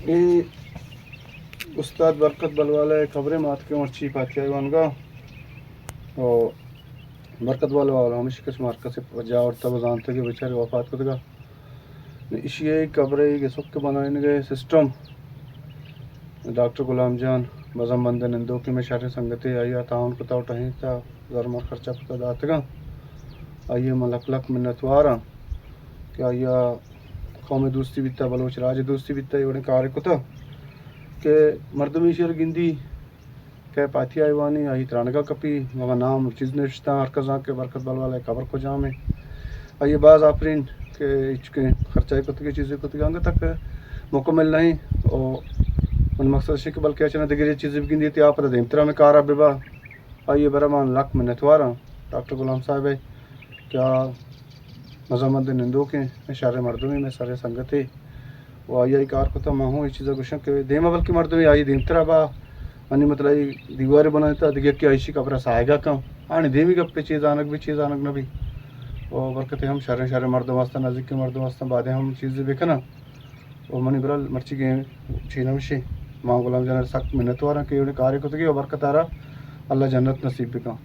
اے استاد برکت بلوالہ ءِ قبر ءَ ما اتکیں مرچی پاتیائی وانگا۔ او برکت بلوالہ ہمیش کس مارکس پجا آورتا و زانتگے بیچارے وفات کتگا۔ نی ایشی ءِ قبر ءِ سک بنائینگ ءِ سسٹم ڈاکٹر غلام جان مزن بند ءِ نندوکیں مئے شریں سنگتے، آئی ءَ تعاون کتا و ٹہینتا، زر مر خرچہ کتا داتگاں۔ آئی ءِ من لک لک منتوار آں کہ آئی ءَ قوم دوستی بیتا، بلوچ راج دوستی بیتا، اے وڑیں کارے کتا کہ مردم ایشی ءَ گندی کہ پاتیا ایوانی آئی ترانگا کپی، مگا نام چیز نوشتاں، ہر کس زان کہ برکت بلوالہ ءِ قبر کجام ایں۔ آئی ءَ باز آفرین کہ اچکیں خرچہ کتگے، چیزے کتگے، انگت تک مکمل نہیں۔ او من مقصد اش کہ بلکہ اچنا دگرے چیزے بگندی تی آپ دیمترا ہمیں کارا ببا۔ آئی ءِ برا من لک منتوار آں ڈاکٹر غلام صاحب ءِ کہ آ مزن بند ءِ نندوکیں، مئے شریں مردمے، مئے شریں سنگتے و آئی ءَ اے کار کتا۔ من ہوں اے چیزا گوشاں کہ دیما بلکہ مردمے آئی دیمترا با، منی مطلب اے دیوارے بنائینتا، دگہ یکے آئی شی قبرا ساہگا کن، آنی دیمی گپے چے زانگ بی، چے زانگ نہ بی۔ و برکت ءِ ہم شریں شریں مردم ہستاں، نزیکیں مردم ہستاں، بعدے ہم چیزے بکناں۔ و منی برال مرچیگیں چین ہمشی، ما غلام جان ءَ سک منتوار آں کہ اے وڑیں کارے کتگی و برکت ءَ را اللہ جنت نصیب بکن۔